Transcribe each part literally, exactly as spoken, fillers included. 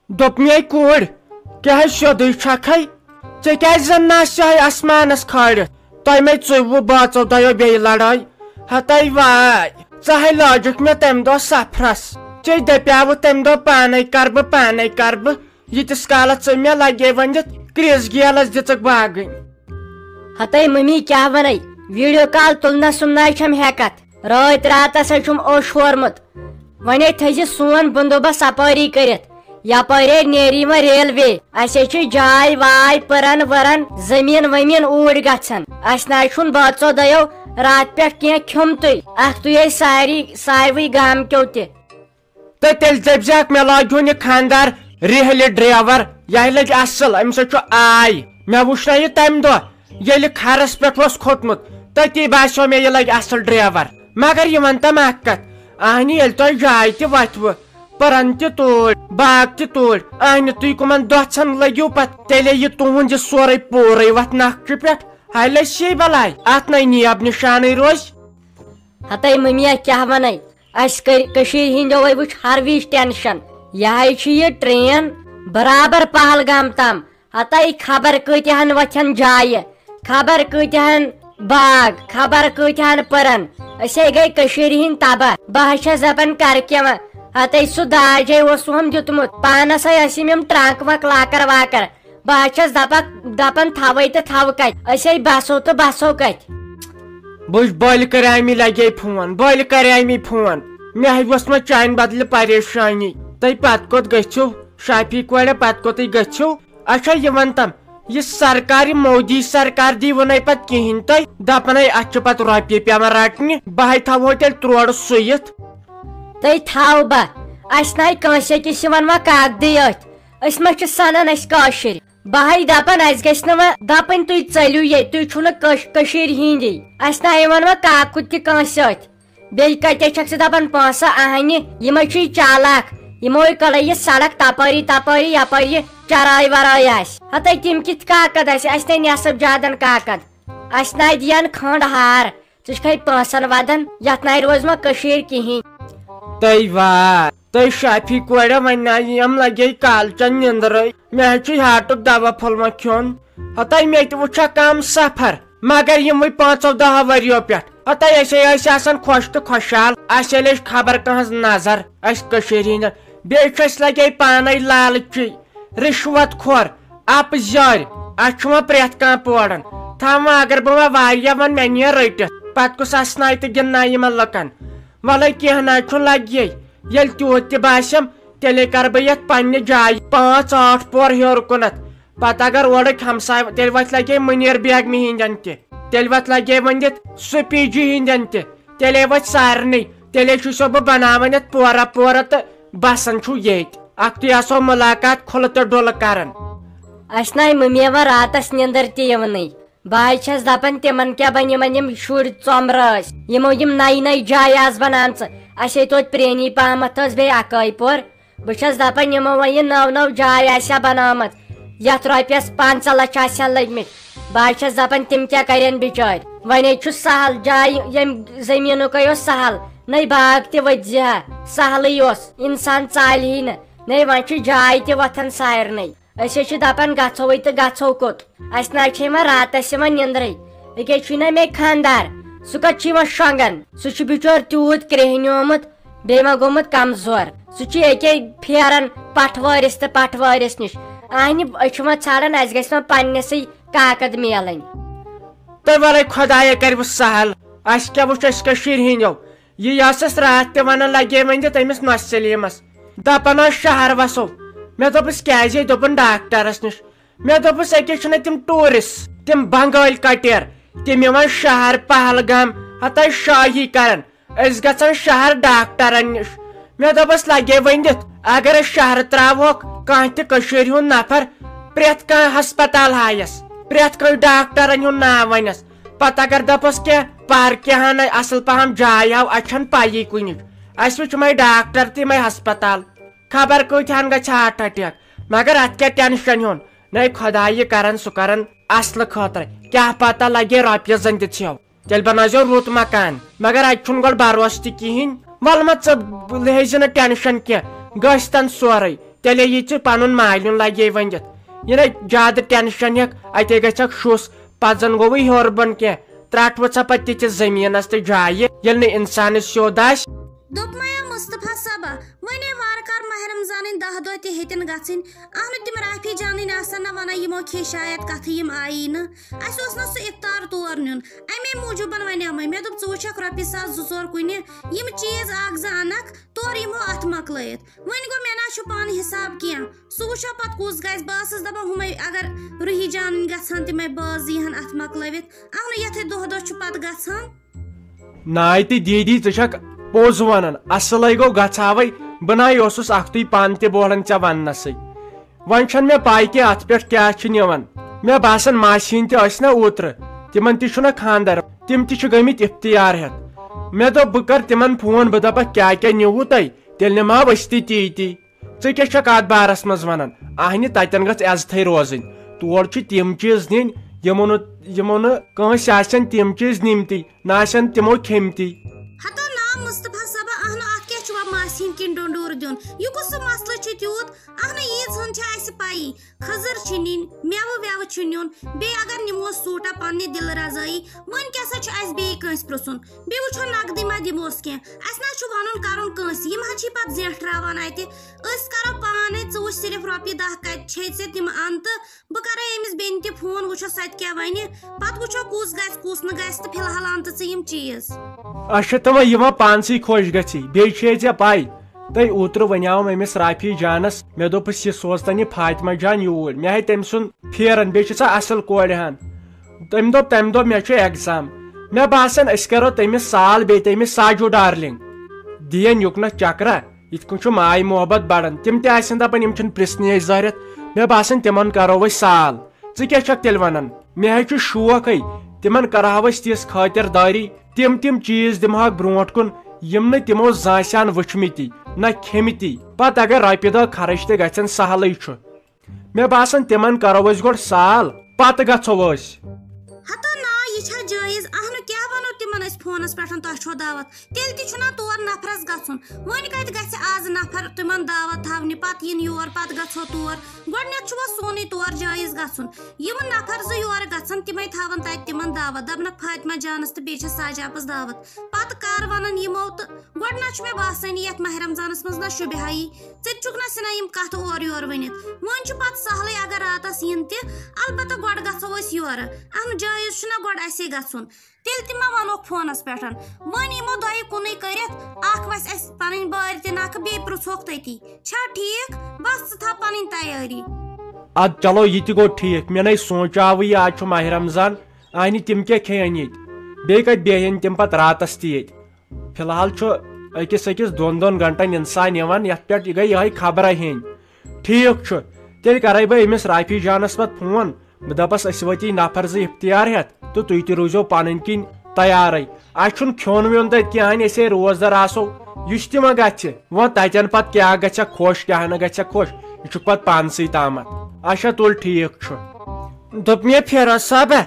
دوٚپ مے کوٗر، کیٛاہ حظ سیوٚدُے چھکھے؟ ژےٚ کیٛازِ زن نہ آسہِ یِہوٚے آسمانس کھٲلِتھ؟ تۄہہِ مے ژُوُہ بٲژو دۄیو بیٚیہِ لڑٲے۔ ہتاے واے، ژٕ ہے لٲجِکھ مےٚ تمہِ دۄہ سفرس۔ ژےٚ دپیاوٕ تمہِ دۄہ پانے کرٕ بہٕ، پانے کرٕ بہٕ۔ ییٖتِس کالس ژٕ مےٚ لگے ؤنِتھ، کرٛس گیلس دِژٕکھ باگٕنۍ۔ ہتاے ممی، کیٛاہ ونے؟ ویڈیو کال تُلنس سُمناے چھم ہیکتھ۔ رٲتۍ راتس ہے چھُم اوٚش ہورمُت۔ ونے تھٲیزِ سون بندوبست اپٲری کٔرِتھ۔ یپٲرۍ ہے نیری وۄنۍ ریلوے۔ اسہِ ہے چھِ جاے واے، پٕرن ؤرن، زٔمیٖن ؤمیٖن اوٗرۍ گژھان۔ اسہِ نہ حظ چھُنہٕ بٲژو دۄیو راتہٕ پٮ۪ٹھ کینٛہہ کھیوٚمتُے۔ اکھ تُے ہے ساری، ساروٕے گامہٕ کیو تہِ۔ تہٕ تیٚلہِ دٔپۍ زیکھ، مےٚ لاگہون یہِ خانٛدار ریہلہِ ڈرایور، یہِ ہے لگہِ اصل، أمِس ہے چھُ آے۔ مےٚ وُچھ نہ یہِ تمہِ دۄہ، ییٚلہِ کھرس پٮ۪ٹھ اوس کھوٚتمُت، تٔتی باسیو مےٚ یہِ لگہِ اصل ڈرایور۔ مگر یہِ ون تم اکھ کتھ، اہنہِ ییٚلہِ تۄہہِ جاے تہِ وتھوٕ، پرن تہِ توٗرۍ، باغ تہِ توٗرۍ، اہنہِ تُہۍ کٕمن دۄژھن لٔگِو پتہٕ؟ تیٚلے یہِ تُہُنٛد یہِ سورُے پوٗرے وتھ نقشہِ پٮ۪ٹھ، ہلے سے بلاے، اتھ نے نیب نشانٕے روزِ۔ ہتے مٔمیا، کیٛاہ ونے؟ اسہِ کٔر-، کٔشیٖرِ ہٕنٛدیو وٕچھ ہر وِزِ ٹینشن۔ یہِ ہے چھِ یہِ ٹرین برابر پہلگام تام۔ ہتے خبر کۭتیاہن وتھن جایہِ، خبر کۭتیاہن باغ، خبر کۭتیاہن پٔرن۔ أسۍ ہے گٔے کٔشیٖرِ ہٕنٛدۍ تباہ۔ بہٕ حظ چھس دپان کرٕ کینٛہہ وۄنۍ۔ ہتے سُہ داجے اوس وُہم دیُتمُت۔ پانس ہے ٲسِم یِم ٹرنک ونک لاکر واکر۔ بہٕ حظ چھس دپان، دپان تھاوے تہٕ تھاوٕ کتہِ؟ أسۍ ہے بسو تہٕ بسو کتہِ؟ بہٕ وٕچھ بٔلۍ کریامی لگے فون، بٔلۍ کریامی فون۔ مےٚ ہے وٕژھ وۄنۍ چانہِ بدلہٕ پریشانی۔ تُہۍ پتہٕ کوٚت گٔژھِو؟ شافی کورِ پتہٕ کوٚتٕے گٔژھِو؟ اچھا، یہِ ون تم، یہِ سرکار، یہِ مودی سرکار دی وُنے پتہٕ کِہیٖنۍ تۄہہِ؟ دپان ہے اتھ چھِ پتہٕ رۄپیہِ پٮ۪وان رٹنہِ، بہٕ ہے تھاوہو تیٚلہِ ترورٕ سُوِتھ۔ تُہۍ تھاو بہ، اسہِ نہ کٲنٛسہِ أکِس یِوان وۄنۍ کاکدٕے أتھۍ۔ أسۍ ما چھِ سنان أسۍ کٲشِرۍ؟ بہٕ ہے دپان، اسہِ گژھِ نہٕ وۄنۍ دپٕنۍ، تُہۍ ژٔلِو ییٚتہِ، تُہۍ چھِو نہٕ کٔش-، کٔشیٖرِ ہِنٛدی۔ اسہِ نہ یِوان وۄنۍ کاکُد تہِ کٲنٛسہِ سۭتۍ۔ بیٚیہِ کتہِ چھکھ ژٕ دپان پونٛسہٕ اہنہِ؟ یِمے چھُے چالاک، یِموے کڑے یہِ سڑک تپٲری تپٲری، یپٲرۍ یہِ چراے وراے آسہِ۔ ہتے تِم کِتھ کاکد آسہِ؟ اسہِ نے نصف جادن کاکد۔ اسہِ نہ دِین کھنڈ ہار۔ ژٕ چھکھے پونٛسن ودان، یتھ نہ روزِ وۄنۍ کٔشیٖر کِہیٖنۍ۔ تۄہہِ وا، تۄہہِ شافی کورِ وۄنۍ نہ یِم لگے کالچن نِندرے۔ مےٚ حظ چھُ ہارٹُک دوا پھوٚلمُت کھیوٚن۔ ہتے مےٚ تہِ وٕچھا کم سفر، مگر یِموٕے پانٛژو دہو ؤرِیو پٮ۪ٹھ۔ ہتے أسۍ ہے ٲسۍ آسان خۄش تہٕ خۄشحال، اسہِ ییٚلہِ أسۍ خبر کانٛہہ ہٕنٛز نظر، اسہِ کٔشیٖرِ ہِنٛدٮ۪ن، بیٚیہِ چھُ اسہِ لگے پانے لالچی، رِشوت خور، اپہٕ زیٲرۍ۔ اسہِ چھُ وۄنۍ پرٛٮ۪تھ کانٛہہ پوران تھاوان۔ اگر بہٕ وۄنۍ واریاہ ونہٕ، مےٚ نیر رٔٹِتھ، پتہٕ کُس اسناے تہٕ گِنٛدناے یِمن لُکن؟ ولے کینٛہہ نہ چھُنہٕ، لگہِ یے۔ ییٚلہِ تیوٗت تہِ باسٮ۪م، تیٚلے کرٕ بہٕ یتھ پننہِ جایہِ پانٛژھ ٲٹھ پور ہیوٚر کُنتھ۔ پتہٕ اگر اورٕکۍ ہمساے، تیٚلہِ وتھِ لگے مُنیر بیگمہِ ہِنٛدٮ۪ن تہِ، تیٚلہِ وتھِ لگے ؤنِتھ سپی جی ہِنٛدٮ۪ن تہِ، تیٚلے وتھِ سارنٕے۔ تیٚلے چھُسو بہٕ بناوان یتھ پورہ پورہ تہٕ بسان چھُو ییٚتۍ۔ اکھتُے آسو مُلاقات کھُلہٕ تہٕ ڈُلہٕ کران۔ اسہِ ناے مٔمی وۄنۍ راتس نیندر تہِ یِونٕے۔ بہٕ حظ چھَس دَپان، تِمَن کیٛاہ بَنہِ، یِمَن یِم شُرۍ ژۄمرٕ ٲسۍ، یِمو یِم نَیہِ نَیہِ جایہِ آسہٕ بَنامژٕ۔ اَسہِ ہے توتہِ پرٛٲنی پَہمَتھ ٲس بیٚیہِ اَکٲے پور۔ بہٕ چھَس دَپان، یِمو وۄنۍ یہِ نٔو نٔو جاے آسہِ ہا بَنٲومٕژ، یَتھ رۄپیَس پنٛژاہ لَچھ آسہِ ہا لٔگۍ مٕتۍ۔ بہٕ حظ چھَس دَپان، تِم کیٛاہ کَرن بِچٲرۍ؟ وۄنۍ ہے چھُ سَہل جاے، ییٚمہِ زٔمیٖنُکے اوس سَہل، نَے باغ تہِ ؤتھۍ زِ ہا، سَہلٕے اوس، اِنسان ژالہِ ہی نہٕ، نَے وۄنۍ چھِ جاے تہِ وۄتھان سارنٕے۔ أسۍ حظ چھِ دَپان گژھوٕے تہٕ گژھو کوٚت؟ اَسہِ نہ حظ چھِ یِوان راتَس یِوان نِندرٕے۔ أکیٛاہ چھُے نہ مےٚ خانٛدار، سُہ کَتہِ چھُ یِوان شۄنٛگان؟ سُہ چھُ بِچور تیوٗت کرٛیٚہنیومُت، بیٚیہِ ما گوٚمُت کمزور۔ سُہ چھُ ییٚکیٛاہ پھیران پٹھوٲرِس تہٕ پٹھوٲرِس نِش۔ اہنہِ، أسۍ چھِ وۄنۍ ژھانٛڈان اَسہِ گژھِ وۄنۍ پننِسٕے کاکد میلٕنۍ۔ تہٕ وَلَے خۄدایا کَرِ وۄنۍ سہل، اَسہِ کیٛاہ وٕچھ أسۍ کٔشیٖرِ ہِنٛدیو۔ یہِ ٲسٕس راتھ تہِ وَنان، لَگے وۄنۍ دِتھ أمِس نۄشہِ سلیٖمَس۔ دَپان ٲس شہر وَسو۔ مےٚ دوٚپُس، کیٛازِ؟ دوٚپُن، ڈاکٹرَس نِش۔ مےٚ دوٚپُس، أکیٛاہ چھِنہ تِم ٹوٗرِسٹ، تِم بنٛگٲلۍ کَٹیر، تِم یِوان شہر پہلگام، ہَتَے شٲہی کَران۔ أسۍ گژھان شہر ڈاکٹرَن نِش۔ مےٚ دوٚپُس، لَگے ؤنِتھ، اگر أسۍ شہرٕ ترٛاوہوکھ کانٛہہ تہِ کٔشیٖرِ ہُنٛد نفر، پرٛٮ۪تھ کانٛہہ ہسپتال ہایَس، پرٛٮ۪تھ کٲنٛسہِ ڈاکٹرَن ہُنٛد ناو وَنٮ۪س۔ پتہٕ اگر دپس کینٛہہ پارکہِ ہن اصل پہم جاے ہاو، اتہِ چھنہٕ پیی کُنِچ۔ اسہِ وٕچھ یِمے ڈاکٹر تہٕ یِمے ہسپتال، خبر کۭتۍ ہن گژھِ ہارٹ اٹیک۔ مگر اتھ کیٛاہ ٹینشن ہیوٚن؟ نے خۄداے یہِ کرن، سُہ کرن اصلہٕ خٲطرٕ۔ کیٛاہ پتہ لگے رۄپیس زن تہِ ژھیو، تیٚلہِ بنٲیزیو رُت مکان۔ مگر اتہِ چھُنہٕ گۄڈٕ بروسہٕ تہِ کِہینۍ۔ ول مہ ژٕ لہیزِ نہٕ ٹینشن کینٛہہ، گژھِ تن سورُے۔ تیٚلے یہِ ژٕ پنُن مالیُن لگے ونگِتھ۔ یہِ نَے زیادٕ ٹینشن ہیٚکھ، اتے گژھکھ شُس، پتہٕ زن گوٚوُے ہیوٚر بۄن کینٛہہ، ترٛٹھ وٕژھا پتہٕ تِتھِس زٔمیٖنس تہٕ جایہِ، ییٚلہِ نہٕ انسانس سیوٚد آسہِ۔ دوٚپمَے مصطفیٰ صٲبہ، وۄنۍ وارٕ کارٕ ماہِ رمضانٕنۍ دَہ دۄہ تہِ ہیٚتِن گژھٕنۍ۔ اہنُو، تِم رافی جانٕنۍ آسن نہ ونان، یِمو کھے شاید کتھٕ، یِم آیی نہٕ۔ اسہِ اوس نہ سُہ افطار تور نیُن، امے موٗجوٗبن ونیمے۔ مےٚ دوٚپ، ژٕ وٕچھکھ رۄپیہِ ساس زٕ ژور کُنہِ، یِم چیٖز اکھ زٕ انکھ، تورٕ یِمو اتھ مۄکلٲیِتھ۔ وۄنۍ گوٚو، مےٚ نہ چھُ پانہٕ حساب کینٛہہ۔ سُہ وٕچھو پتہٕ کُس گژھِ۔ بہٕ ٲسٕس دپان، ہُمے اگر روحی جانٕنۍ گژھان، تِمے بٲژ یِہن اتھ مۄکلٲوِتھ۔ اہنُو، یتھے دۄہ دۄہ چھُ پتہٕ گژھان۔ ناے تہٕ دیٖدی، ژٕ چھکھ پوٚز ونان، اصلے گوٚو گژھاوے۔ بہٕ ناے اوسُس اکھتُے پانہٕ تہِ بوہلان ژےٚ وننسٕے۔ وۄنۍ چھنہٕ مےٚ پاے کینٛہہ اتھ پٮ۪ٹھ کیٛاہ چھِ نِوان۔ مےٚ باسان ماسہِ ہِنٛدۍ تہِ ٲسۍ نہ اوترٕ، تِمن تہِ چھُنہ خانٛدر، تِم تہِ چھِ گٔمٕتۍ افطار ہٮ۪تھ۔ مےٚ دوٚپ بہٕ کرٕ تِمن فون، بہٕ دپکھ کیٛاہ کیٛاہ نیوٗوٕ تۄہہِ، تیٚلہِ نِمہٕ ہاو أسۍ تہِ تی تی۔ ژٕ کیٛاہ چھکھ اتھ بارس منٛز ونان؟ اہنہِ، تتٮ۪ن گژھ عزتھٕے روزٕنۍ۔ تور چھِ تِم چیٖز نِنۍ، یِمو نہٕ، یِمو نہٕ کٲنٛسہِ آسن تِم چیٖز نِمتی، نہ آسن تِمو کھیٚمتی۔ ہتو نا مصطفیٰ صٲبہ، اہنُو، اتھ کیٛاہ چھُ وۄنۍ ماسہِ ہِنٛدۍ کِنۍ ڈونڈور دیُن؟ یہِ کُس سُہ مسلہٕ چھُ تیوٗت؟ اہنُو، ییٖژ ہن چھِ اسہِ پیی، خٔزٕر چھِ نِنۍ، مٮ۪وٕ وٮ۪وٕ چھُ نیُن، بیٚیہِ اگر نِمو سوٗٹا پننہِ دِلہٕ رضٲیی، وۄنۍ کیٛاہ سا چھُ اسہِ بیٚیہِ کٲنٛسہِ پرٛژھُن؟ بیٚیہِ وٕچھو نقدٕے ما دِموس کینٛہہ، اسہِ نہ چھُ ونُن کرُن کٲنٛسہِ، یِم حظ چھِ پتہٕ زینٹھراوان اتہِ۔ أسۍ کرو پانے، ژٕ وٕچھ صرف رۄپیہِ دَہ کتہِ چھے ژےٚ، تِم ان تہٕ بہٕ کرے أمِس بیٚنہِ تہِ فون، وٕچھو سۄ تہِ کیٛاہ ونہِ۔ پتہٕ وٕچھو کُس گژھِ کُس نہٕ گژھِ، تہٕ فی الحال ان تہٕ ژٕ یِم چیٖز۔ اچھا، تہٕ وۄنۍ یہِ ما پانسٕے خۄش گژھی، بیٚیہِ چھے ژےٚ پاے، تۄہہِ اوترٕ ونیاوم أمِس رافی جانس، مےٚ دوٚپُس یہِ سوزتن یہِ فاطمہ جان یوٗرۍ، مےٚ ہیٚتۍ تٔمۍ سُنٛد پھیرن، بیٚیہِ چھِ سۄ اصل کورِ ہن۔ تٔمۍ دوٚپ، تمہِ دۄہ مےٚ چھُ ایگزام، مےٚ باسان أسۍ کرو تٔمِس سال بیٚیہِ تٔمِس ساجو ڈارلنگ دِین یُکنتھ چکرا۔ یِتھ کٔنۍ چھُ ماے محبت بڑان، تِم تہِ آسن دپان یِم چھِنہٕ پرژھنٕے اَسہِ زہرٮ۪تھ۔ مےٚ باسان تِمن کرو أسۍ سال۔ ژٕ کیٛاہ چھکھ تیٚلہِ ونان؟ مےٚ حظ چھُ شوق ہے، تِمن کرہاو أسۍ تِژھ خٲطردٲری، تِم تِم چیٖز دِمہوکھ برونٹھ کُن، یِم نہٕ تِمو زانٛہہ سان وٕچھمٕتی نہ کھیٚمٕتی۔ پتہٕ اگر رۄپیہِ دہ خرٕچ تہِ گژھن، سہلٕے چھُ۔ مےٚ باسان تِمن کرو أسۍ گۄڈٕ سال، پتہٕ گژھو أسۍ۔ ہتو نا، یہِ چھا جٲیز؟ اہنُو، کیٛاہ ونو تِمن أسۍ فونس پٮ۪ٹھ، تۄہہِ چھو دعوت؟ تیٚلہِ تہِ چھُنہ تور نفرس گژھُن۔ وۄنۍ کتہِ گژھِ از نفر تِمن دعوت تھاونہِ، پتہٕ یِن یور، پتہٕ گژھو تور۔ گۄڈٕنیتھ چھُ وۄنۍ سونُے تور جٲیز گژھُن۔ یِم نفر زٕ یورٕ گژھن، تِمے تھاون تتہِ تِمن دعوت، دپنکھ فاطمہ جانس تہٕ بیٚیہِ چھِ ساجابس دعوت۔ پتہٕ کر ونن یِمو تہٕ؟ گۄڈٕ نہ چھُ مےٚ باسٲنی یتھ ماہِ رمضانس منٛز نہ شوٗبہِ ہایی۔ ژےٚ تہِ چھُکھ نہ سنا یِم کتھٕ اورٕ یورٕ ؤنِتھ۔ وۄنۍ چھُ پتہٕ سہلٕے اگر راتس یِن تہِ، البتہ گۄڈٕ گژھو أسۍ یورٕ۔ اہن جٲیز چھُنہ گۄڈٕ اسے گژھُن۔ تیٚلہِ تہِ ما ونوکھ فونس پٮ۪ٹھ؟ وۄنۍ یِمو دۄیہِ کُنُے کٔرِتھ، اکھ وسہِ اسہِ پنٕنۍ بارِ تہِ نکھٕ، بیٚیہِ پرژھوکھ تٔتی۔ چھا ٹھیٖک؟ بس ژٕ تھاو پنٕنۍ تیٲری۔ ادٕ چلو، یہِ تہِ گوٚو ٹھیٖک۔ مےٚ نے سونٛچاوٕے یہِ، آز چھُ ماہِ رمضان، اہنہِ تِم کیٛاہ کھیٚین ییٚتہِ؟ بیٚیہِ کتہِ بیٚہن تِم پتہٕ راتس تہِ ییٚتہِ؟ فی الحال چھُ أکِس أکِس دۄن دۄن گنٹن انسان یِوان، یتھ پٮ۪ٹھ یہِ گٔے یِہے خبرا ہیٚنۍ۔ ٹھیٖک چھُ، تیٚلہِ کرے بہٕ أمِس رافی جانس پتہٕ فون، بہٕ دپس أسۍ وٲتی نفر زٕ افطار ہٮ۪تھ تہٕ تُہۍ تہِ روٗزیو پنٕنۍ کِنۍ تیارے۔ اسہِ چھُنہٕ کھیوٚن ویوٚن تتہِ کینٛہہ، أسے روزدر آسو۔ یُس تہِ وۄنۍ گژھِ، وۄنۍ تتٮ۪ن پتہٕ کیٛاہ گژھِ خۄش، کیٛاہ نہٕ گژھِ خۄش، یہِ چھُکھ پتہٕ پانسٕے تامتھ۔ اچھا تُل، ٹھیٖک چھُ۔ دوٚپ مےٚ فیروز صٲبہ،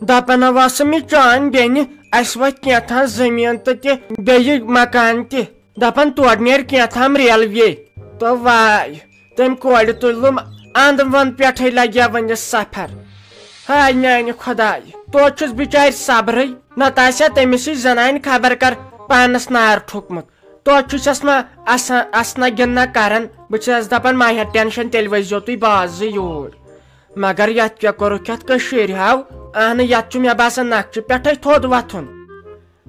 دپان ہا ٲسٕم یہِ چانۍ بیٚنہِ، اسہِ وتہِ کینٛژھا زٔمیٖن تہٕ تہِ بیٚیہِ مکان تہِ۔ دپان تورٕ نیرِ کینٛژھام ریلوے۔ تو واے، تٔمۍ کورِ تُلُم اند وند پٮ۪ٹھے لگیا وۄنۍ یہِ سفر۔ ہاے میانہِ خدایہِ، توتہِ چھُس بچارِ صبرٕے، نتہٕ آسہِ ہا تٔمِس یہِ زنانہِ خبر کر پانس نار ٹھوٚکمُت۔ توتہِ چھُسس نہ اسا-، اسنہ گِنٛدنہ کران، بہٕ چھس دپان مہ ہیٚتھ ٹینشن، تیٚلہِ ؤسۍزیو تُہۍ بازٕے یوٗرۍ۔ مگر یتھ کیٛاہ کوٚرُکھ یتھ کٔشیٖرِ ہاو؟ اہنہٕ، یتھ چھُ مےٚ باسان نقشہِ پٮ۪ٹھے تھوٚد وۄتھُن۔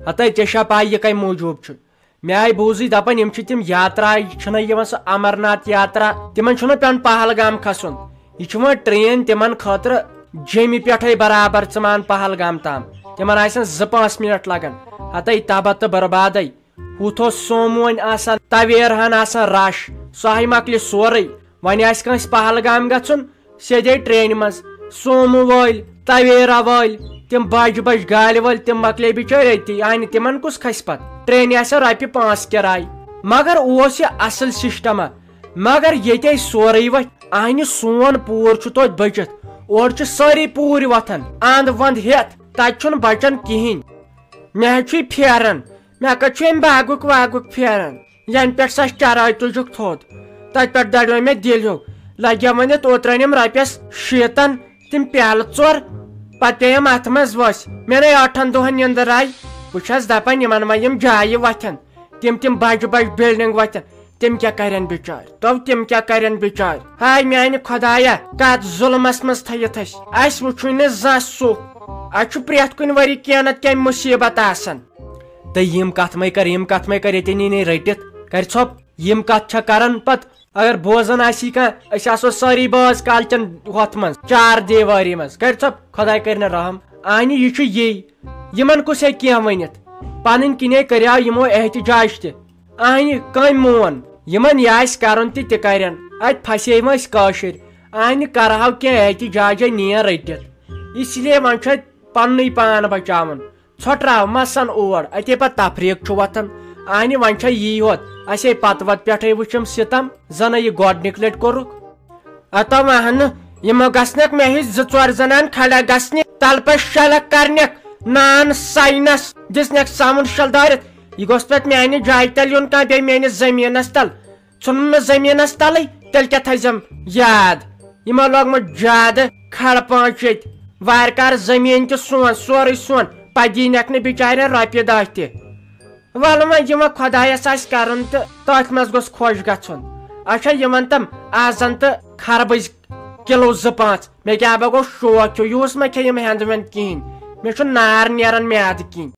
ہتے، ژےٚ چھا پاے یہِ کمہِ موٗجوٗب چھُ؟ مےٚ آیہِ بوٗزٕے دپان یِم چھِ تِم یاترا، یہِ چھُنہ یِوان سُہ امرناتھ یاترا، تِمن چھُنہ پٮ۪وان پہلگام کھسُن۔ یہِ چھُ وۄنۍ ٹرین تِمن خٲطرٕ جیٚمہِ پٮ۪ٹھے برابر ژٕ مان پہلگام تام۔ تِمن آسن زٕ پانٛژھ منٹ لگان۔ ہتے تباہ تہٕ بربادے۔ ہُتھ اوس سوموٗ وۄنۍ آسان، تویرہن آسان رش، سُہ ہاے مۄکلہِ سورُے۔ وۄنۍ آسہِ کٲنٛسہِ پہلگام گژھُن، سیٚدے ٹرینہِ منٛز۔ سوموٗ وٲلۍ، تویرا وٲلۍ، تِم بجہِ بجہِ گاڑِ وٲلۍ، تِم مۄکلے بِچٲرۍ أتی۔ اہنہِ، تِمن کُس کھسہِ پتہٕ؟ ٹرینہِ آسہِ رۄپیہِ پانٛژھ کِراے۔ مگر اوس یہِ اصل سسٹما۔ مگر ییٚتہِ آسہِ سورُے وۄتھِ۔ اہنہِ، سون پوٗر چھُ توتہِ بٔچِتھ۔ اورٕ چھِ سٲری پوٗرۍ وۄتھان، اند وند ہٮ۪تھ۔ تتہِ چھُنہٕ بچان کِہینۍ۔ مےٚ حظ چھُ یہِ پھیران۔ مےٚ کتہِ چھُ امہِ باغُک واغُک پھیران؟ ینہٕ پٮ۪ٹھ سۄ چراے تُجُکھ تھوٚد۔ تتہِ پٮ۪ٹھ دریو مےٚ دِل ہیوٗ۔ لگیوم ونِتھ اوترٕ أنِم رۄپیس شیٖتن تِم پیالہٕ ژور، پتہٕ پیٚیَم اتھ منٛز ؤسۍ۔ مےٚ نے ٲٹھن دۄہن نیٚنٛدٕر آیہِ۔ بہٕ چھَس دپان یِمن وۄنۍ یِم جایہِ وۄتھن، تِم تِم بجہِ بجہِ بلڈنگ وۄتھن، تِم کیٛاہ کرن بچارۍ؟ تو تِم کیٛاہ کرن بچارۍ؟ ہاے میانہِ خۄدایا، کتھ ظُلمس منٛز تھٲیِتھ أسۍ۔ اسہِ وُچھُے نہٕ زانٛہہ سُہ۔ اسہِ چھُ پرٛٮ۪تھ کُنہِ ؤری کینٛہہ نتہٕ کینٛہہ مُصیبت آسان۔ تہٕ یِم کتھ مے کر، یِم کتھ مے کر ییٚتہِ نی نے رٔٹِتھ۔ کرِ ژھۄپ، یِم کتھ چھےٚ کران پتہٕ؟ اگر بوزان آسی کانٛہہ، أسۍ آسو سٲری باز کالچن ہۄتھ منٛز، چار دیواری منٛز۔ کرِ ژھۄپ، خۄداے کرِ نہٕ رحم۔ اہنہِ یہِ چھُ یی، یِمن کُس ہیٚکہِ کینٛہہ ؤنِتھ؟ پنٕنۍ کِنے کریاو یِمو احتجاج تہِ۔ اہنہِ کٔمۍ مون؟ یِمن یہِ آسہِ کرُن تہِ تہِ کرن۔ اتہِ پھسے وۄنۍ أسۍ کٲشِرۍ۔ اہنہِ کرہاو کینٛہہ احتجاجے نیر رٔٹِتھ۔ اس لیے وۄنۍ چھُ اتہِ پننُے پان بچاوُن۔ ژھۄٹراو مسن اور، اتے پتہٕ تفریق چھُ وۄتھان۔ اہنہِ وۄنۍ چھا یی ہوت، اسے پتہٕ وتہٕ پٮ۪ٹھے وٕچھم ستم، زنہ یہِ گۄڈنِک لٹہِ کوٚرُکھ۔ اتو اہنہٕ، یِمو گژھنکھ مےٚ ہِش زٕ ژور زنان کھڑا گژھنہِ، تلہٕ پٮ۪ٹھ شلکھ کرنکھ، نان ساینس دِژنکھ ساوُنڈ شل دٲرِتھ۔ یہِ گوٚژھ پتہٕ میانہِ جایہِ تل یُن کانٛہہ بیٚیہِ میٲنِس زٔمیٖنس تل۔ ژھُنُن نہٕ زٔمیٖنس تلٕے، تیٚلہِ کیٛاہ تھٲیزٮ۪م یاد؟ یِمو لوگمُت زیادٕ کھڑ پانٛچ ییٚتہِ۔ وارٕ کارٕ زٔمیٖن تہِ سون، سورُے سون، پتہٕ دِینکھ نہٕ بِچارٮ۪ن رۄپیہِ دَہ تہِ۔ وَلہٕ وۄنۍ یہِ وۄنۍ خۄدایَس آسہِ کَرُن تہٕ تٔتھۍ منٛز گوٚژھ خۄش گژھُن۔ اچھا، یہِ وَن تَم، آز زَن تہٕ خربٕزۍ کِلوٗ زٕ پانٛژھ، مےٚ کیٛاہ بہ گوٚو شوق چھُ، یوٗس مہ کھیٚیہِ یِم ہٮ۪نٛدٕ وٮ۪نٛدٕ کِہیٖنۍ، مےٚ چھُ نار نیران میٛادٕ کِنۍ۔